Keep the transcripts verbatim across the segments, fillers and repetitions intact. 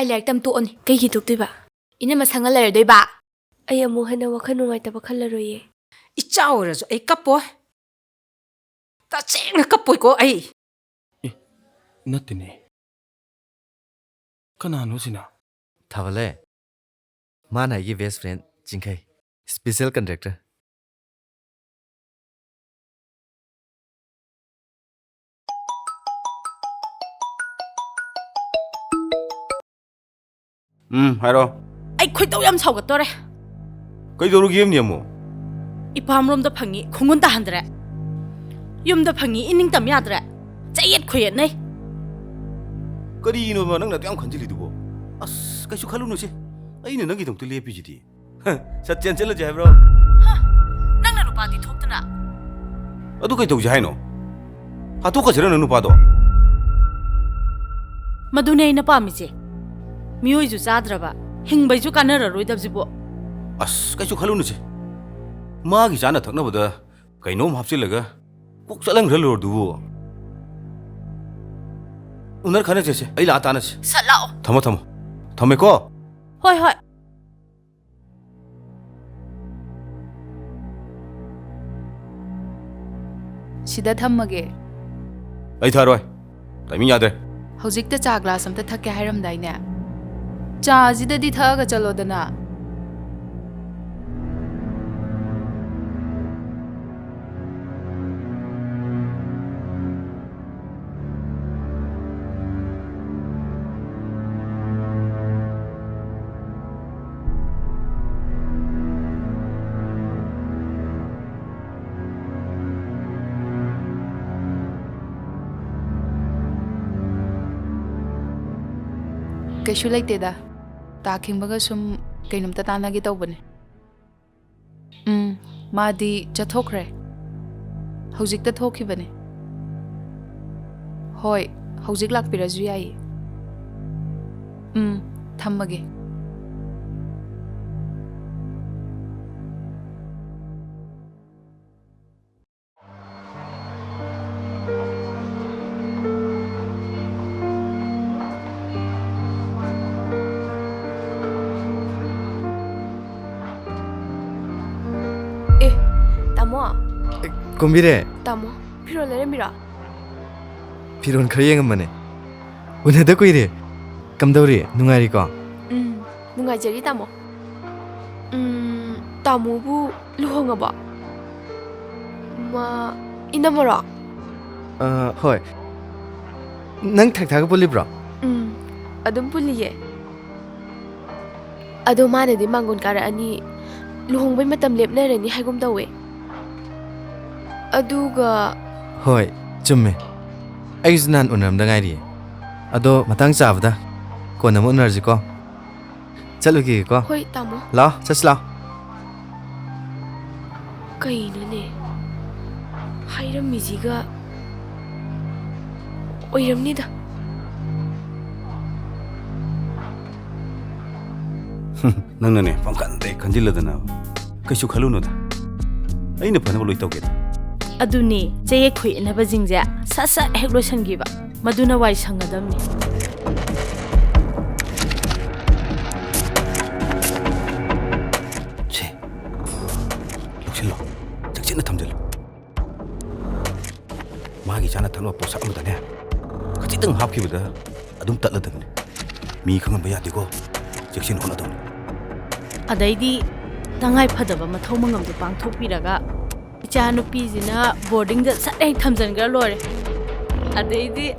ꯂꯥꯏꯔꯤꯛ ꯇꯝ ꯇꯣꯛꯑꯅꯤ꯫ ꯀꯩꯒꯤ ꯇꯣꯛꯇꯣꯏꯕ? ꯏꯅꯝꯃ ꯁꯪꯉ ꯂꯩꯔꯗꯣꯏꯕ? ꯑꯩ ꯑꯃꯨꯛ ꯍꯟꯅ ꯋꯥꯈꯜ ꯅꯨꯡꯉꯥꯏꯇꯕ ꯈꯜꯂꯔꯣꯏꯌꯦ꯫ ꯏꯆꯥ ꯑꯣꯏꯔꯁꯨ ꯑꯩ ꯀꯞꯄꯣꯏ꯫ ꯇꯁꯦꯡꯅ ꯀꯞꯄꯣꯏꯀꯣ ꯑꯩ꯫ ꯑꯦ, ꯅꯠꯇꯦꯅꯦ꯫ ꯀꯅꯥꯅꯣ ꯁꯤꯅ? ꯊꯥꯕꯂꯦ꯫ ꯃꯥꯅ ꯑꯩꯒꯤ best friend ꯆꯤꯡꯈꯩ, special contractor꯫ ꯎꯝ, ꯍꯥꯏꯔꯣ꯫ ꯑꯩ ꯈꯣꯏꯗꯧ ꯌꯥꯝ ꯁꯥꯎꯒꯠꯇꯣꯔꯦ꯫ ꯀꯩꯗꯧꯔꯒꯦ ꯌꯦꯝꯅꯤ ꯑꯃꯨꯛ? ꯏꯄꯥꯝꯔꯣꯝꯗ ꯐꯪꯉꯤ, ꯈꯣꯡꯒꯨꯟ ꯇꯥꯍꯟꯗ꯭ꯔꯦ꯫ ꯌꯨꯝꯗ ꯐꯪꯉꯤ, ꯏꯅꯤꯡꯇꯝ ꯌꯥꯗ꯭ꯔꯦ꯫ ꯆꯌꯦꯠ ꯈꯣꯏꯌꯦꯠꯅꯩ꯫ ꯀꯔꯤꯅꯣꯕ ꯅꯪꯅ ꯑꯗꯨ ꯌꯥꯝ ꯈꯟꯖꯤꯜꯂꯤꯗꯨꯕꯣ? ꯑꯁ, ꯀꯩꯁꯨ ꯈꯜꯂꯨꯅꯨꯁꯦ꯫ ꯑꯩꯅ ꯅꯪꯒꯤꯗꯃꯛꯇ ꯂꯦꯞꯄꯤꯁꯤꯗꯤ꯫ ꯍ, ꯁꯠ ꯆꯦꯟ ꯆꯠꯂꯁꯦ ꯍꯥꯏꯕ꯭ꯔꯣ? ꯍ, ꯅꯪꯅ ꯅꯨꯄꯥꯗꯤ ꯊꯣꯛꯇꯅ꯫ ꯑꯗꯨ ꯀꯩ ꯇꯧꯁꯦ ꯍꯥꯏꯅꯣ? ꯍꯥꯠꯇꯣꯛꯈ꯭ꯔꯁꯤꯔ ꯅꯪ ꯅꯨꯄꯥꯗꯣ? ꯃꯗꯨꯅꯦ ꯑꯩꯅ ꯄꯥꯝꯃꯤꯁꯦ꯫ ꯃꯤꯑꯣꯏꯁꯨ ꯆꯥꯗ꯭ꯔꯕ, ꯍꯤꯡꯕꯩꯁꯨ ꯀꯥꯟꯅꯔꯔꯣꯏꯗꯕꯁꯤꯕꯨ꯫ ꯑꯁ, ꯀꯩꯁꯨ ꯈꯜꯂꯨꯅꯨꯁꯦ꯫ ꯃꯥꯒꯤ ꯆꯥꯅ ꯊꯛꯅꯕꯗ ꯀꯩꯅꯣꯝ ꯍꯥꯞꯆꯤꯜꯂꯒ ꯀꯣꯛ ꯆꯠꯍꯟꯈ꯭ꯔ ꯂꯣꯏꯔꯗꯨꯕꯨ꯫ ꯎꯅꯔ ꯈꯟꯅꯁꯦꯁꯦ, ꯑꯩ ꯂꯥꯛꯑ ꯇꯥꯟꯅꯁꯦ꯫ ꯁꯠ ꯂꯥꯛꯑꯣ꯫ ꯊꯝꯃꯣ, ꯊꯝꯃꯣ꯫ ꯊꯝꯃꯦꯀꯣ꯫ ꯍꯣꯏ, ꯍꯣꯏ꯫ ꯁꯤꯗ ꯊꯝꯃꯒꯦ꯫ ꯑꯩ ꯊꯛꯑꯔꯣꯏ꯫ ꯇꯥꯏꯃꯤꯡ ꯌꯥꯗ꯭ꯔꯦ꯫ ꯍꯧꯖꯤꯛꯇ ꯆꯥ ꯒ꯭ꯂꯥꯁ ꯑꯝꯇ ꯊꯛꯀꯦ ꯍꯥꯏꯔꯝꯗꯥꯏꯅꯦ? ꯆꯥꯁꯤꯗꯗꯤ ꯊꯛꯑꯒ ꯆꯠꯂꯣꯗꯅ꯫ ꯀꯩꯁꯨ ꯂꯩꯇꯦꯗ꯫ ꯇꯥ ꯈꯤꯡꯕꯒ ꯁꯨꯝ ꯀꯩꯅꯣꯝꯇ ꯇꯥꯟꯅꯒꯦ ꯇꯧꯕꯅꯦ꯫ ꯎꯝ, ꯃꯥꯗꯤ ꯆꯠꯊꯣꯛꯈ꯭ꯔꯦ꯫ ꯍꯧꯖꯤꯛꯇ ꯊꯣꯛꯈꯤꯕꯅꯦ꯫ ꯍꯣꯏ, ꯍꯧꯖꯤꯛ ꯂꯥꯛꯄꯤꯔꯁꯨ ꯌꯥꯏꯌꯦ꯫ ꯎꯝ, ꯊꯝꯃꯒꯦ꯫ ꯀꯨꯝꯕꯤꯔꯦ꯫ ꯇꯥꯃꯣ, ꯐꯤꯔꯣꯜ ꯂꯩꯔꯝꯃꯤꯔꯣ? ꯐꯤꯔꯣꯜ ꯈꯔ ꯌꯦꯡꯉꯝꯕꯅꯦ꯫ ꯎꯅꯗ ꯀꯨꯏꯔꯦ꯫ ꯀꯝꯗꯧꯔꯤ? ꯅꯨꯡꯉꯥꯏꯔꯤꯀꯣ? ꯎꯝ, ꯅꯨꯡꯉꯥꯏꯖꯔꯤ, ꯇꯥꯃꯣ꯫ ꯎꯝ, ꯇꯥꯃꯣꯕꯨ ꯂꯨꯍꯣꯡꯉꯕꯣ? ꯃꯥ, ꯏꯅꯝꯃꯔꯣ? ꯑ, ꯍꯣꯏ꯫ ꯅꯪ ꯊꯛꯊꯥꯒ ꯄꯨꯜꯂꯤꯕ꯭ꯔꯣ? ꯎꯝ, ꯑꯗꯨꯝ ꯄꯨꯜꯂꯤꯌꯦ꯫ ꯑꯗꯣ ꯃꯥꯅꯗꯤ ꯃꯥꯡꯒꯣꯟ ꯀꯥꯔꯛꯑꯅꯤ, ꯂꯨꯍꯣꯡꯕꯩ ꯃꯇꯝ ꯂꯦꯞꯅꯔꯅꯤ ꯍꯥꯏꯒꯨꯝ ꯇꯧꯋꯦ꯫ ꯑꯗꯨꯒ ꯍꯣꯏ, ꯆꯨꯝꯃꯦ꯫ ꯑꯩꯁꯨ ꯅꯍꯥꯟ ꯎꯅꯔꯝꯗ ꯉꯥꯏꯔꯤꯌꯦ꯫ ꯑꯗꯣ ꯃꯇꯥꯡ ꯆꯥꯕꯗ ꯀꯣꯟꯅ ꯑꯃꯨꯛ ꯎꯅꯔꯁꯤꯀꯣ꯫ ꯆꯠꯂꯨꯈꯤꯒꯦꯀꯣ꯫ ꯍꯣꯏ, ꯇꯥꯃꯣ꯫ ꯂꯥꯛꯑꯣ, ꯆꯠꯁꯤ ꯂꯥꯛꯑꯣ꯫ ꯀꯩꯅꯣꯅꯦ? ꯍꯥꯏꯔꯝꯃꯤꯁꯤꯒ ꯑꯣꯏꯔꯝꯅꯤꯗ꯫ ꯅꯪꯅꯅꯦ ꯄꯪꯈꯟꯗ ꯍꯦꯛ ꯈꯟꯖꯤꯜꯂꯗꯅ꯫ ꯀꯩꯁꯨ ꯈꯜꯂꯨꯅꯨꯗ꯫ ꯑꯩꯅ ꯐꯅꯕ ꯂꯣꯏ ꯇꯧꯒꯦꯗ꯫ ꯑꯗꯨꯅꯦ, ꯆꯌꯦꯠ ꯈꯣꯏꯌꯦꯠꯅꯕꯁꯤꯡꯁꯦ ꯁꯠ ꯁꯠ ꯍꯦꯛ ꯂꯣꯏꯁꯟꯈꯤꯕ꯫ ꯃꯗꯨꯅ ꯋꯥꯏ ꯁꯪꯒꯗꯕꯅꯤ꯫ ꯁꯦ, ꯂꯧꯁꯤꯜꯂꯣ꯫ ꯆꯦꯛꯁꯤꯟꯅ ꯊꯝꯖꯤꯜꯂꯨ꯫ ꯃꯥꯒꯤ ꯆꯥꯅ ꯊꯛꯅꯕ ꯄꯣꯠꯁꯛ ꯑꯃꯗꯅꯦ, ꯈꯖꯤꯛꯇꯪ ꯍꯥꯞꯈꯤꯕꯗ ꯑꯗꯨꯝ ꯇꯠꯂꯗꯕꯅꯤ꯫ ꯃꯤ ꯈꯪꯍꯟꯕ ꯌꯥꯗꯦꯀꯣ꯫ ꯆꯦꯛꯁꯤꯟ ꯍꯣꯠꯅꯗꯧꯅꯤ꯫ ꯑꯗꯩꯗꯤ ꯇꯉꯥꯏ ꯐꯗꯕ ꯃꯊꯧ ꯃꯉꯝꯗꯣ ꯄꯥꯡꯊꯣꯛꯄꯤꯔꯒ ꯏꯆꯥ ꯅꯨꯄꯤꯁꯤꯅ ꯕꯣꯔꯗꯤꯡꯗ ꯁꯠ ꯍꯦꯛ ꯊꯝꯖꯤꯟꯈ꯭ꯔ ꯂꯣꯏꯔꯦ꯫ ꯑꯗꯩꯗꯤ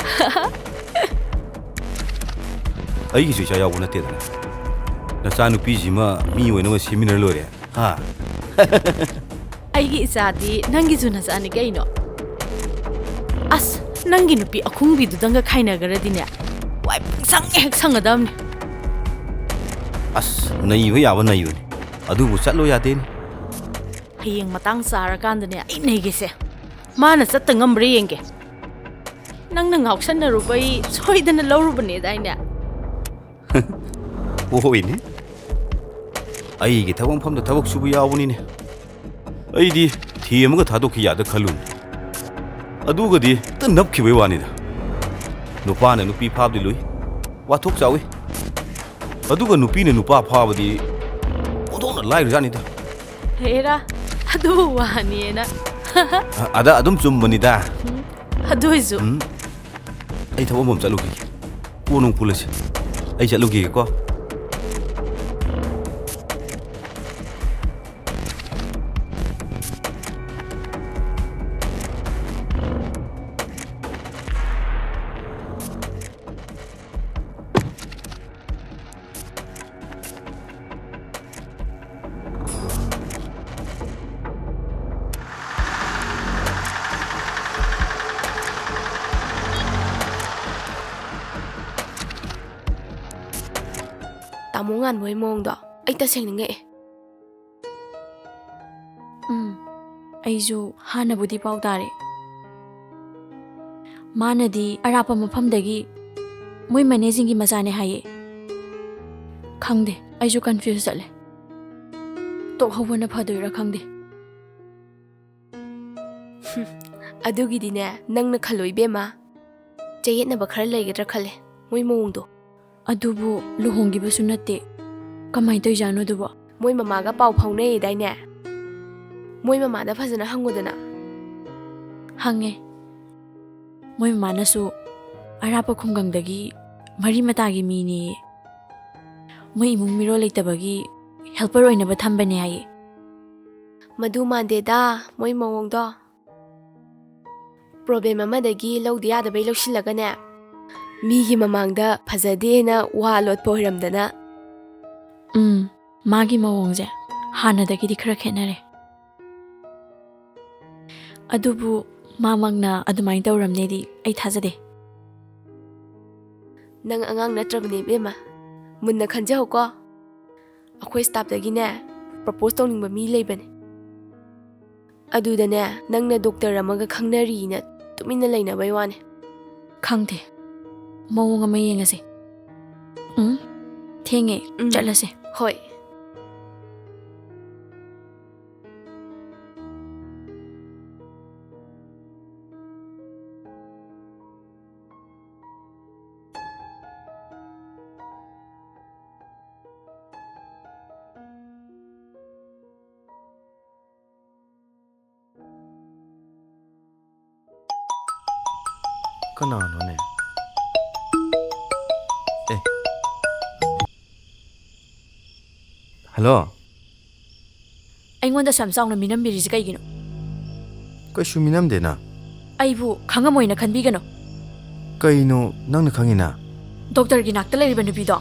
ꯑꯩꯒꯤꯁꯨ ꯏꯆꯥ ꯌꯥꯎꯕ ꯅꯠꯇꯦꯗꯅ꯫ ꯅꯆꯥ ꯅꯨꯄꯤꯁꯤꯃ ꯃꯤ ꯑꯣꯏꯅꯕ ꯁꯦꯝꯃꯤꯟꯅꯔ ꯂꯣꯏꯔꯦ꯫ ꯍꯥ? ꯑꯩꯒꯤ ꯏꯆꯥꯗꯤ ꯅꯪꯒꯤꯁꯨ ꯅꯆꯥꯅꯤ ꯀꯩꯅꯣ꯫ ꯑꯁ, ꯅꯪꯒꯤ ꯅꯨꯄꯤ ꯑꯈꯨꯡꯕꯤꯗꯨꯗꯪꯒ ꯈꯥꯏꯅꯈ꯭ꯔꯗꯤꯅꯦ, ꯋꯥꯏ ꯄꯨꯡꯁꯪ ꯍꯦꯛ ꯁꯪꯒꯗꯕꯅꯤ꯫ ꯑꯁ, ꯅꯩꯕ ꯌꯥꯕ ꯅꯩꯕꯅꯤ, ꯑꯗꯨꯕꯨ ꯆꯠꯂꯣ ꯌꯥꯗꯦꯅꯦ꯫ ꯍꯌꯦꯡ ꯃꯇꯥꯡ ꯆꯥꯔꯀꯥꯟꯗꯅꯦ ꯑꯩ ꯅꯩꯒꯦꯁꯦ꯫ ꯃꯥꯅ ꯆꯠꯇ ꯉꯝꯕ꯭ꯔꯥ ꯌꯦꯡꯒꯦ꯫ ꯅꯪꯅ ꯉꯥꯎꯁꯟꯅꯔꯨꯕꯩ ꯁꯣꯏꯗꯅ ꯂꯧꯔꯨꯕꯅꯦꯗꯥꯏꯅꯦ? ꯍꯣꯏꯅꯦ꯫ ꯑꯩꯒꯤ ꯊꯕꯛ ꯃꯐꯝꯗ ꯊꯕꯛ ꯁꯨꯕ ꯌꯥꯎꯕꯅꯤꯅꯦ꯫ ꯑꯩꯗꯤ ꯊꯦꯝꯃꯒ ꯊꯥꯗꯣꯛꯈꯤ ꯌꯥꯗ ꯈꯜꯂꯨꯅꯤ꯫ ꯑꯗꯨꯒꯗꯤ ꯍꯦꯛꯇ ꯅꯞꯈꯤꯕꯩ ꯋꯥꯅꯤꯗ꯫ ꯅꯨꯄꯥꯅ ꯅꯨꯄꯤ ꯐꯥꯕꯗꯤ ꯂꯨꯏ, ꯋꯥꯊꯣꯛ ꯆꯥꯎꯏ꯫ ꯑꯗꯨꯒ ꯅꯨꯄꯤꯅ ꯅꯨꯄꯥ ꯐꯥꯕꯗꯤ ꯑꯣꯟꯊꯣꯛꯅ ꯂꯥꯏꯔꯖꯥꯠꯅꯤꯗ꯫ ꯍꯦꯔꯥ, ꯑꯗꯨꯕꯨ ꯋꯥꯅꯤꯅ꯫ ꯑ-, ꯑꯗ ꯑꯗꯨꯝ ꯆꯨꯝꯕꯅꯤꯗ꯫ ꯑꯗꯨ ꯑꯣꯏꯁꯨ꯫ ꯎꯝ꯫ ꯑꯩ ꯊꯕꯛ ꯑꯃ ꯆꯠꯂꯨꯈꯤꯒꯦ꯫ ꯀꯣꯟ ꯑꯃꯨꯛ ꯄꯨꯜꯂꯁꯤ꯫ ꯑꯩ ꯆꯠꯂꯨꯈꯤꯒꯦꯀꯣ꯫ ꯇꯥꯃꯣ ꯉꯥꯟꯕ ꯍꯣꯏ ꯃꯑꯣꯡꯗꯣ ꯑꯩ ꯇꯁꯦꯡꯅ ꯉꯛꯑꯦ꯫ ꯎꯝ, ꯑꯩꯁꯨ ꯍꯥꯟꯅꯕꯨꯗꯤ ꯄꯥꯎ ꯇꯥꯔꯦ꯫ ꯃꯥꯅꯗꯤ ꯑꯔꯥꯞꯄ ꯃꯐꯝꯗꯒꯤ ꯃꯣꯏ ꯃꯅꯦꯁꯤꯡꯒꯤ ꯃꯆꯥꯅꯦ ꯍꯥꯏꯌꯦ꯫ ꯈꯪꯗꯦ, ꯑꯩꯁꯨ confuse ꯆꯠꯂꯦ꯫ ꯇꯣꯛꯍꯧꯕꯅ ꯐꯗꯣꯏꯔꯥ ꯈꯪꯗꯦ꯫ ꯑꯗꯨꯒꯤꯗꯤꯅꯦ, ꯅꯪꯅ ꯈꯜꯂꯣ ꯏꯕꯦꯝꯃ꯫ ꯆꯌꯦꯠꯅꯕ ꯈꯔ ꯂꯩꯒꯗ꯭ꯔꯥ ꯈꯜꯂꯦ ꯃꯣꯏ ꯃꯑꯣꯡꯗꯣ꯫ ꯑꯗꯨꯕꯨ ꯂꯨꯍꯣꯡꯈꯤꯕꯁꯨ ꯅꯠꯇꯦ꯫ ꯀꯃꯥꯏꯅ ꯇꯧꯔꯤꯖꯥꯠꯅꯣ ꯑꯗꯨꯕꯣ? ꯃꯣꯏ ꯃꯃꯥꯒ ꯄꯥꯎ ꯐꯥꯎꯅꯩꯗꯥꯏꯅꯦ? ꯃꯣꯏ ꯃꯃꯥꯗ ꯐꯖꯅ ꯍꯪꯉꯨꯗꯅ꯫ ꯍꯪꯉꯦ꯫ ꯃꯣꯏ ꯃꯃꯥꯅꯁꯨ ꯑꯔꯥꯞꯄ ꯈꯨꯡꯒꯪꯗꯒꯤ ꯃꯔꯤ ꯃꯇꯥꯒꯤ ꯃꯤꯅꯦꯌꯦ꯫ ꯃꯣꯏ ꯏꯃꯨꯡ ꯃꯤꯔꯣꯜ ꯂꯩꯇꯕꯒꯤ helper ꯑꯣꯏꯅꯕ ꯊꯝꯕꯅꯦ ꯍꯥꯏꯌꯦ꯫ ꯃꯗꯨ ꯃꯥꯟꯗꯦꯗ ꯃꯣꯏ ꯃꯑꯣꯡꯗꯣ꯫ Problem ꯑꯃꯗꯒꯤ ꯂꯧꯗ ꯌꯥꯗꯕꯩ ꯂꯧꯁꯤꯜꯂꯒꯅꯦ, ꯃꯤꯒꯤ ꯃꯃꯥꯡꯗ ꯐꯖꯗꯦꯅ ꯋꯥ ꯂꯣꯠꯄ ꯑꯣꯏꯔꯝꯗꯅ꯫ ꯎꯝ, ꯃꯥꯒꯤ ꯃꯑꯣꯡꯁꯦ ꯍꯥꯟꯅꯗꯒꯤꯗꯤ ꯈꯔ ꯈꯦꯠꯅꯔꯦ꯫ ꯑꯗꯨꯕꯨ ꯃꯥꯃꯛꯅ ꯑꯗꯨꯃꯥꯏꯅ ꯇꯧꯔꯝꯅꯦꯗꯤ ꯑꯩ ꯊꯥꯖꯗꯦ꯫ ꯅꯪ ꯑꯉꯥꯡ ꯅꯠꯇ꯭ꯔꯕꯅꯦ ꯏꯕꯦꯝꯃ, ꯃꯨꯟꯅ ꯈꯟꯖꯍꯧꯀꯣ꯫ ꯑꯩꯈꯣꯏ staffꯇꯒꯤꯅꯦ propose ꯇꯧꯅꯤꯡꯕ ꯃꯤ ꯂꯩꯕꯅꯦ꯫ ꯑꯗꯨꯗꯅꯦ, ꯅꯪꯅ doctor ꯑꯃꯒ ꯈꯪꯅꯔꯤꯅ ꯇꯨꯃꯤꯟꯅ ꯂꯩꯅꯕꯩ ꯋꯥꯅꯦ꯫ ꯈꯪꯗꯦ꯫ ꯃꯑꯣꯡ ꯑꯃ ꯌꯦꯡꯉꯁꯦ꯫ ꯎꯝ, ꯊꯦꯡꯉꯦ꯫ ꯎꯝ꯫ ꯆꯠꯂꯁꯦ꯫ ꯍꯣꯏ꯫ ꯀꯅꯥꯅꯣꯅꯦ? ꯑꯦ꯫ ꯍꯜꯂꯣ꯫ ꯑꯩꯉꯣꯟꯗ ꯑꯁꯨꯛ ꯌꯥꯝ ꯆꯥꯎꯅ ꯃꯤꯅꯝꯕꯤꯔꯤꯁꯦ ꯀꯩꯒꯤꯅꯣ? ꯀꯩꯁꯨ ꯃꯤꯅꯝꯗꯦꯅ꯫ ꯑꯩꯕꯨ ꯈꯪꯉꯝꯃꯣꯏꯅ ꯈꯟꯕꯤꯒꯅꯨ꯫ ꯀꯩꯅꯣ ꯅꯪꯅ ꯈꯪꯉꯤꯅ? ꯗꯣꯛꯇꯔꯒꯤ ꯅꯥꯛꯇ ꯂꯩꯔꯤꯕ ꯅꯨꯄꯤꯗꯣ꯫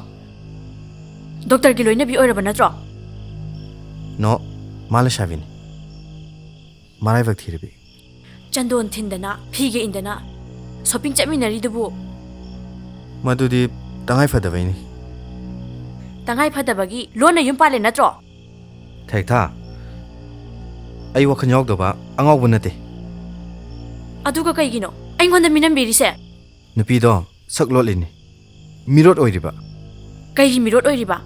ꯗꯣꯛꯇꯔꯒꯤ ꯂꯣꯏꯅꯕꯤ ꯑꯣꯏꯔꯕ ꯅꯠꯇ꯭ꯔꯣ? ꯅꯣ, ꯃꯥ ꯂꯩꯁꯥꯕꯤꯅꯤ꯫ ꯃꯔꯥꯏꯕꯛ ꯊꯤꯔꯕꯤ꯫ ꯆꯟꯗꯣꯟ ꯊꯤꯟꯗꯅ, ꯐꯤꯒ ꯏꯟꯗꯅ, ꯁꯣꯄꯤꯡ ꯆꯠꯃꯤꯟꯅꯔꯤꯗꯨꯕꯨ꯫ ꯃꯗꯨꯗꯤ ꯇꯉꯥꯏ ꯐꯗꯕꯩꯅꯤ꯫ ꯇꯉꯥꯏ ꯐꯗꯕꯒꯤ ꯂꯣꯟꯅ ꯌꯨꯝ ꯄꯥꯜꯂꯦ ꯅꯠꯇ꯭ꯔꯣ? ꯊꯦꯛꯊꯥ, ꯑꯩ ꯋꯥꯈꯜ ꯌꯥꯎꯗꯕ ꯑꯉꯥꯎꯕ ꯅꯠꯇꯦ꯫ ꯑꯗꯨꯒ ꯀꯩꯒꯤꯅꯣ ꯑꯩꯉꯣꯟꯗ ꯃꯤꯅꯝꯕꯤꯔꯤꯁꯦ? ꯅꯨꯄꯤꯗꯣ ꯁꯛ ꯂꯣꯠꯂꯤꯅꯤ꯫ ꯃꯤꯔꯣꯠ ꯑꯣꯏꯔꯤꯕ꯫ ꯀꯩꯒꯤ ꯃꯤꯔꯣꯠ ꯑꯣꯏꯔꯤꯕ?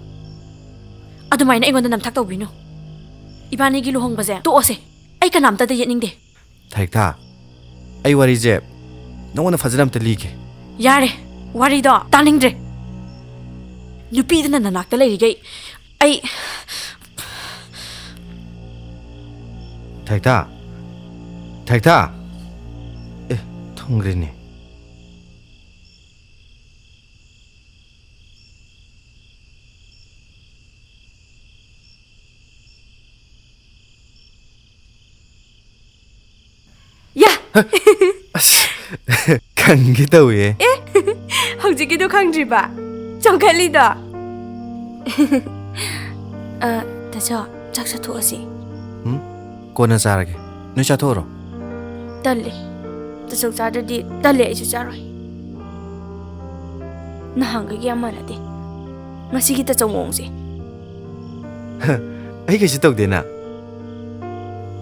ꯑꯗꯨꯃꯥꯏꯅ ꯑꯩꯉꯣꯟꯗ ꯅꯝꯊꯥꯛ ꯇꯧꯕꯤꯅꯨ꯫ ꯏꯕꯥꯅꯤꯒꯤ ꯂꯨꯍꯣꯡꯕꯁꯦ ꯇꯣꯛꯑꯁꯦ꯫ ꯑꯩ ꯀꯅꯥꯝꯇꯗ ꯌꯦꯠꯅꯤꯡꯗꯦ꯫ ꯊꯦꯛꯊꯥ, ꯑꯩ ꯋꯥꯔꯤꯁꯦ ꯅꯉꯣꯟꯗ ꯐꯖꯅ ꯑꯝꯇ ꯂꯤꯒꯦ꯫ ꯌꯥꯔꯦ, ꯋꯥꯔꯤꯗꯣ ꯇꯥꯅꯤꯡꯗ꯭ꯔꯦ꯫ ꯅꯨꯄꯤꯗꯨꯅ ꯅꯅꯥꯛꯇ ꯂꯩꯔꯤꯈꯩ ꯑꯩ꯫ ꯊꯦꯛꯊꯥ, ꯊꯦꯛꯊꯥ꯫ ꯑꯦ, ꯊꯝꯈ꯭ꯔꯦꯅꯦ꯫ ꯌꯥ! ꯑꯁ, ꯈꯪꯒꯦ ꯇꯧꯋꯦ꯫ ꯑꯦ, ꯍꯧꯖꯤꯛꯀꯤꯗꯣ ꯈꯪꯗ꯭ꯔꯤꯕ? ꯆꯣꯡꯈꯠꯂꯤꯗꯣ? ꯑ, ꯇꯥꯆꯧ, ꯆꯥꯛ ꯆꯥꯊꯣꯛꯑꯁꯤ꯫ ꯎꯝ? ꯀꯣꯟꯅ ꯆꯥꯔꯒꯦ꯫ ꯅꯣꯏ ꯆꯥꯊꯣꯛꯎꯔꯣ꯫ ꯇꯜꯂꯦ꯫ ꯇꯥꯆꯧ ꯆꯥꯗ꯭ꯔꯗꯤ ꯇꯜꯂꯦ, ꯑꯩꯁꯨ ꯆꯥꯔꯣꯏ꯫ ꯅꯍꯥꯟꯈꯩꯒ ꯌꯥꯝ ꯃꯥꯟꯅꯗꯦ꯫ ꯉꯁꯤꯒꯤ ꯇꯥꯆꯧ ꯃꯑꯣꯡꯁꯦ꯫ ꯑꯩ ꯀꯩꯁꯨ ꯇꯧꯗꯦꯅ꯫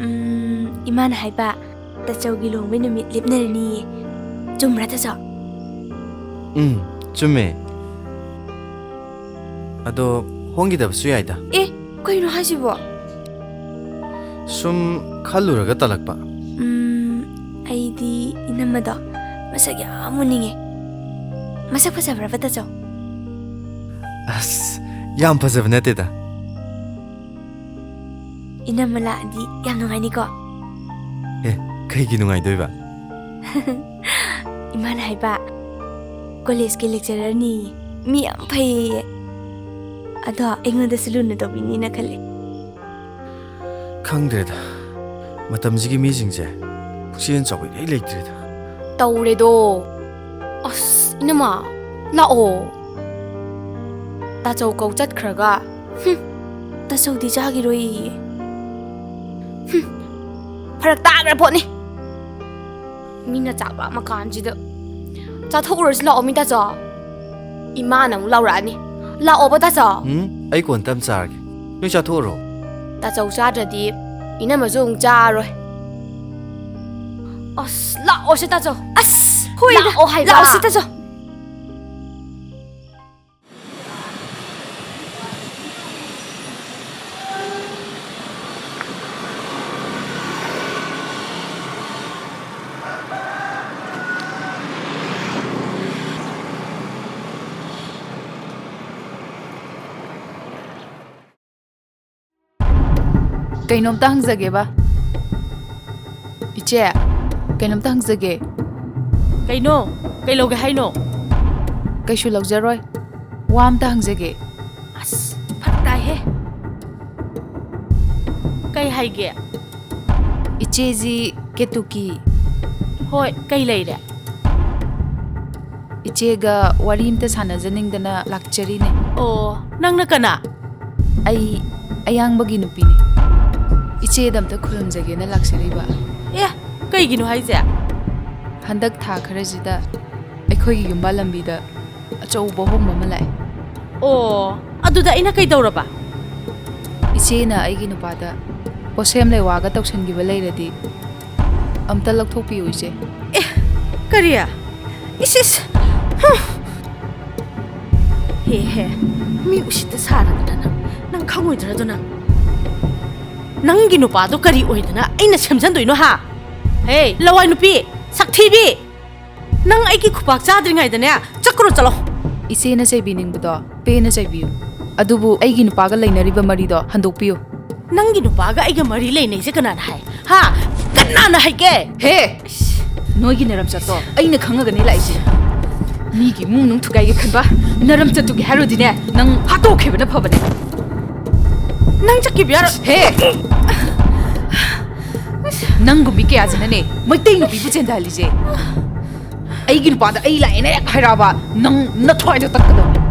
ꯎꯝ, ꯏꯃꯥꯅ ꯍꯥꯏꯕ, ꯇꯥꯆꯧꯒꯤ ꯂꯨꯍꯣꯡꯕꯩ ꯅꯨꯃꯤꯠ ꯂꯦꯞꯅꯔꯅꯤꯌꯦ꯫ ꯆꯨꯝꯕ꯭ꯔꯥ, ꯇꯥꯆꯧ? ꯎꯝ, ꯆꯨꯝꯃꯦ꯫ ꯑꯗꯣ ꯍꯣꯡꯈꯤꯗꯕꯁꯨ ꯌꯥꯏꯗ꯫ ꯑꯦ, ꯀꯩꯅꯣ ꯍꯥꯏꯁꯤꯕꯣ? ꯁꯨꯝ ꯈꯜꯂꯨꯔꯒ ꯇꯜꯂꯛꯄ꯫ ꯎꯝ, ꯑꯩꯗꯤ ꯏꯅꯝꯃꯗꯣ ꯃꯁꯛ ꯌꯥꯝ ꯎꯅꯤꯡꯉꯦ꯫ ꯃꯁꯛ ꯐꯖꯕ꯭ꯔꯕ, ꯇꯥꯆꯧ? ꯑꯁ, ꯌꯥꯝ ꯐꯖꯕ ꯅꯠꯇꯦꯗ꯫ ꯏꯅꯝꯃ ꯂꯥꯛꯑꯗꯤ ꯌꯥꯝ ꯅꯨꯡꯉꯥꯏꯅꯤꯀꯣ? ꯑꯦ, ꯀꯩꯒꯤ ꯅꯨꯡꯉꯥꯏꯗꯣꯏꯕ? ꯏꯃꯥꯅ ꯍꯥꯏꯕ, ꯀꯣꯂꯦꯖꯀꯤ lecturerꯅꯤ, ꯃꯤ ꯌꯥꯝ ꯐꯩꯌꯦ꯫ ꯑꯗꯣ ꯑꯩꯉꯣꯟꯗꯁꯨ ꯂꯨꯅ ꯇꯧꯕꯤꯅꯤꯅ ꯈꯜꯂꯦ꯫ ꯈꯪꯗ꯭ꯔꯦꯗ, ꯃꯇꯝꯁꯤꯒꯤ ꯃꯤꯁꯤꯡꯁꯦ ꯄꯨꯛꯆꯦꯜ ꯆꯥꯎꯕ ꯏꯔꯩ ꯂꯩꯇ꯭ꯔꯦꯗ꯫ ꯇꯧꯔꯦꯗꯣ꯫ ꯑꯁ, ꯏꯅꯝꯃ, ꯂꯥꯛꯑꯣ꯫ ꯇꯥꯆꯧ ꯀꯧ ꯆꯠꯈ꯭ꯔꯒ꯫ ꯍꯨꯝ, ꯇꯥꯆꯧꯗꯤ ꯆꯥꯈꯤꯔꯣꯏꯌꯦ꯫ ꯍꯨꯝ, ꯐꯔꯛ ꯇꯥꯈ꯭ꯔ ꯄꯣꯠꯅꯤ꯫ ꯃꯤꯅ ꯆꯥꯛ ꯂꯥꯝꯃ ꯀꯥꯟꯁꯤꯗ꯫ ꯆꯥꯊꯣꯛꯎꯔꯁꯤ ꯂꯥꯛꯑꯣ, ꯃꯤ ꯇꯥꯆꯧ꯫ ꯏꯃꯥꯅ ꯑꯃꯨꯛ ꯂꯥꯎꯔꯛꯑꯅꯤ꯫ ꯂꯥꯛꯑꯣꯕ, ꯇꯥꯆꯧ꯫ ꯎꯝ, ꯑꯩ ꯀꯣꯟꯅ ꯇꯞ ꯆꯥꯔꯒꯦ꯫ ꯅꯣꯏ ꯆꯥꯊꯣꯛꯎꯔꯣ꯫ ꯇꯥꯆꯧ ꯆꯥꯗ꯭ꯔꯗꯤ ꯏꯅꯝꯃꯁꯨ ꯑꯃꯨꯛ ꯆꯥꯔꯣꯏ꯫ ꯑꯁ, ꯂꯥꯛꯑꯣꯁꯦ, ꯇꯥꯆꯧ꯫ ꯑꯁ, ꯍꯣꯏꯗ꯫ ꯂꯥꯛꯑꯣ ꯍꯥꯏꯕ꯫ ꯂꯥꯛꯑꯣꯁꯦ, ꯇꯥꯆꯧ꯫ ꯀꯩꯅꯣꯝꯇ ꯍꯪꯖꯒꯦꯕ꯫ ꯏꯆꯦ, ꯀꯩꯅꯣꯝꯇ ꯍꯪꯖꯒꯦ꯫ ꯀꯩꯅꯣ? ꯀꯩ ꯂꯧꯒꯦ ꯍꯥꯏꯅꯣ? ꯀꯩꯁꯨ ꯂꯧꯖꯔꯣꯏ꯫ ꯋꯥ ꯑꯝꯇ ꯍꯪꯖꯒꯦ꯫ ꯑꯁ, ꯐꯔꯛ ꯇꯥꯏꯍꯦ꯫ ꯀꯩ ꯍꯥꯏꯒꯦ? ꯏꯆꯦꯁꯤ ꯀꯦꯇꯨꯀꯤ꯫ ꯍꯣꯏ, ꯀꯩ ꯂꯩꯔꯦ? ꯏꯆꯦꯒ ꯋꯥꯔꯤ ꯑꯝꯇ ꯁꯥꯟꯅꯖꯅꯤꯡꯗꯅ ꯂꯥꯛꯆꯔꯤꯅꯦ꯫ ꯑꯣ, ꯅꯪꯅ ꯀꯅꯥ? ꯑꯩ ꯑꯌꯥꯡꯕꯒꯤ ꯅꯨꯄꯤꯅꯦ꯫ ꯏꯆꯦꯗ ꯑꯝꯇ ꯈꯨꯔꯨꯝꯖꯒꯦꯅ ꯂꯥꯛꯆꯔꯤꯕ꯫ ꯑꯦ, ꯀꯩꯒꯤꯅꯣ ꯍꯥꯏꯁꯦ? ꯍꯟꯗꯛ ꯊꯥ ꯈꯔꯁꯤꯗ ꯑꯩꯈꯣꯏꯒꯤ ꯌꯨꯝꯕꯥꯜ ꯂꯝꯕꯤꯗ ꯑꯆꯧꯕ ꯑꯍꯣꯡꯕ ꯑꯃ ꯂꯥꯛꯑꯦ꯫ ꯑꯣ, ꯑꯗꯨꯗ ꯑꯩꯅ ꯀꯩꯗꯧꯔꯕ? ꯏꯆꯦꯅ ꯑꯩꯒꯤ ꯅꯨꯄꯥꯗ ꯄꯣꯠꯁꯦꯝ ꯂꯩꯋꯥꯒ ꯇꯧꯁꯟꯈꯤꯕ ꯂꯩꯔꯗꯤ ꯑꯝꯇ ꯂꯧꯊꯣꯛꯄꯤꯌꯨ, ꯏꯆꯦ꯫ ꯑꯦ, ꯀꯔꯤ? ꯏꯁ, ꯏꯁ! ꯍꯨꯝ! ꯍꯦ, ꯍꯦ, ꯃꯤ ꯎꯁꯤꯠꯇ ꯁꯥꯔꯗꯅ ꯅꯪ, ꯅꯪ ꯈꯪꯉꯣꯏꯗ꯭ꯔꯥ ꯑꯗꯨ ꯅꯪ? ꯅꯪꯒꯤ ꯅꯨꯄꯥꯗꯣ ꯀꯔꯤ ꯑꯣꯏꯗꯅ ꯑꯩꯅ ꯁꯦꯝꯖꯟꯗꯣꯏꯅꯣ, ꯍꯥ? ꯍꯦ, ꯂꯋꯥꯏ ꯅꯨꯄꯤ, ꯁꯛꯊꯤꯕꯤ! ꯅꯪ ꯑꯩꯒꯤ ꯈꯨꯄꯥꯛ ꯆꯥꯗ꯭ꯔꯤꯉꯩꯗꯅꯦ, ꯆꯠꯈ꯭ꯔꯣ, ꯆꯠꯂꯣ꯫ ꯏꯆꯦꯅ ꯆꯩꯕꯤꯅꯤꯡꯕꯗꯣ ꯄꯦꯅ ꯆꯩꯕꯤꯌꯨ, ꯑꯗꯨꯕꯨ ꯑꯩꯒꯤ ꯅꯨꯄꯥꯒ ꯂꯩꯅꯔꯤꯕ ꯃꯔꯤꯗꯣ ꯍꯟꯗꯣꯛꯄꯤꯌꯨ꯫ ꯅꯪꯒꯤ ꯅꯨꯄꯥꯒ ꯑꯩꯒ ꯃꯔꯤ ꯂꯩꯅꯩꯁꯦ ꯀꯅꯥꯅ ꯍꯥꯏ? ꯍꯥ? ꯀꯅꯥꯅ ꯍꯥꯏꯒꯦ? ꯍꯦ! ꯏꯁ! ꯅꯣꯏꯒꯤ ꯅꯔꯝꯆꯠꯇꯣ ꯑꯩꯅ ꯈꯪꯉꯒꯅꯦ ꯂꯥꯛꯏꯁꯦ꯫ ꯃꯤꯒꯤ ꯏꯃꯨꯡ ꯃꯅꯨꯡ ꯊꯨꯒꯥꯏꯒꯦ ꯈꯟꯕ ꯅꯔꯝꯆꯠꯇꯨꯒꯤ ꯍꯥꯏꯔꯨꯗꯤꯅꯦ, ꯅꯪ ꯍꯥꯠꯇꯣꯛꯈꯤꯕꯅ ꯐꯕꯅꯦ꯫ ꯅꯪ ꯆꯠꯈꯤꯕ ꯌꯥꯔꯣꯏ꯫ ꯍꯦ! ꯅꯪꯒꯨꯝꯕꯤ ꯀꯌꯥꯁꯤꯅꯅꯦ ꯃꯩꯇꯩ ꯅꯨꯄꯤꯕꯨ ꯆꯦꯟꯊꯍꯜꯂꯤꯁꯦ꯫ ꯑꯩꯒꯤ ꯅꯨꯄꯥꯗ ꯑꯩ ꯂꯥꯛꯑꯦꯅ ꯍꯦꯛ ꯍꯥꯏꯔꯛꯑꯕ, ꯅꯪ ꯅꯊ꯭ꯋꯥꯏꯗꯣ ꯇꯠꯀꯗꯕꯅꯦ꯫